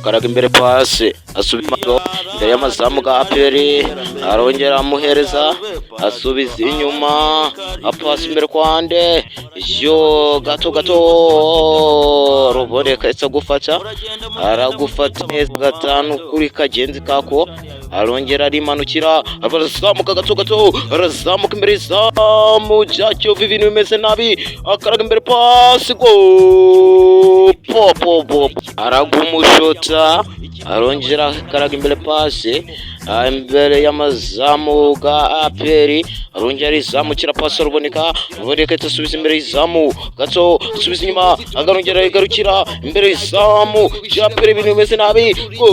Karaga imbere pasi, asubiza imbere y'amazamu ga APR, arongera amuhereza, asubiza inyuma, apasi imbere kwande yo gato gato. Ruboneka etse gufata, aragufata neza gatanu kuri kagenzi kako. Arongera arimanukira, arazamuka gato gato, arazamuka imbere y'izamu rya Kiyovu, ibintu bimeze nabi. Akaraga imbere pasi, go po po po, aragumushota. Arongera akaraga imbere pasi imbere y'amazamu ga APR, arongera arizamukira, pasi Ruboneka. Ruboneka asubiza imbere y'izamu gato, asubiza inyuma, agarongera arigarukira imbere y'izamu rya APR, ibintu bimeze nabi, go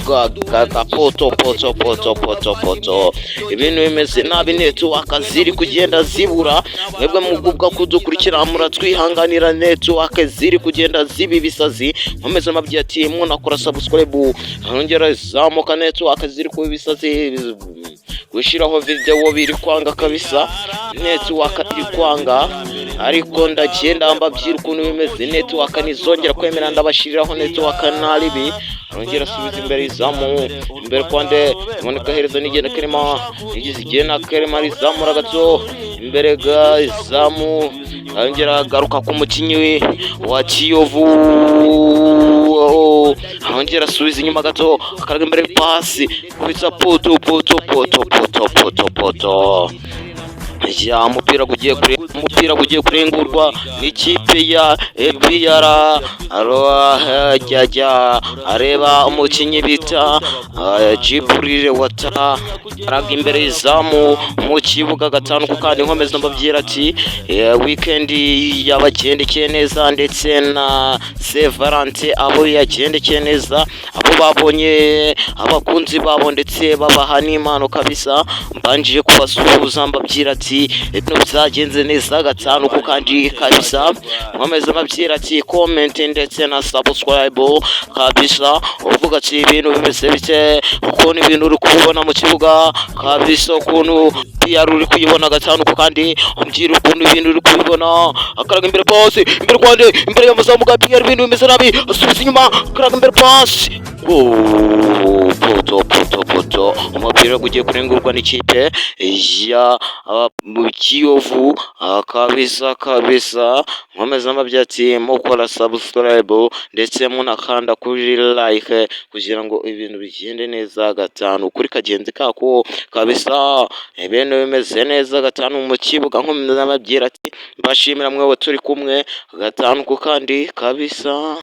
ga poto poto poto poto poto, ibintu bimeze nabi. Network ziri kugenda zibura, mwebwe mugubwa kudukurikira muratwihanganira, network ziri kugenda ziba ibisazi. Nkomeza mabyi ati munakora subscribe. Arongera zamuka, network ziri kuba ibisazi, gushyiraho video biri kwanga kabisa, network iri kwanga, ariko ndagenda mbabwira ukuntu bimeze. Network nizongera kwemera ndabashyiriraho network naribi. Arongera asubiza imbere izamu, imbere kwande Iboneka, ahereza Nigena Kerema, nigize igena Kerema, arizamura gato imbere ga izamu, arongera agaruka ku mukinnyi wa Kiyovu, arongera asubiza inyuma gato, akaraga imbere pasi kubitsa poto poto poto poto poto poto ya umupira ugiye kurengurwa n'ikipe ya APR. Arajya areba umukinnyi bita Djibril Ouattara, araga imbere y'izamu mu kibuga gatanu ku kandi. Nkomeza mbabwira ati weekend yabagendekeye neza, ndetse na Saint Valentin abo yagendekeye neza, abo babonye abakunzi babo ndetse babaha n'impano kabisa. Mbanjije kubasuhuza, mbabwira ati ibintu byagenze neza gatanu ku kandi kabisa. Nkomeza mbabwira ati comment ndetse na subscribe kabisa. Uvuga ati ibintu bimeze bite, ukuntu ibintu uri kubibona mu kibuga kabisa, ukuntu PR uri kuyibona gatanu ku kandi, umbwira ukuntu ibintu uri kubibona. Akaraga imbere pasi imbere kwande imbere y'amazamu ga PR, ibintu bimeze nabi, asubiza inyuma, akaraga imbere pasi, poto poto poto. Umupira ugiye kurengurwa n'ikipe ya mu Kiyovu kabisa kabisa. Nkomeza mbabwira ati mukora subscribe ndetse munakanda kuri like kugira ngo ibintu bigende neza gatanu kuri kagenzi kako kabisa, ibintu bimeze neza gatanu mu kibuga. Nkomeza mbabwira ati mbashimira mwewe turi kumwe gatanu ku kandi kabisa.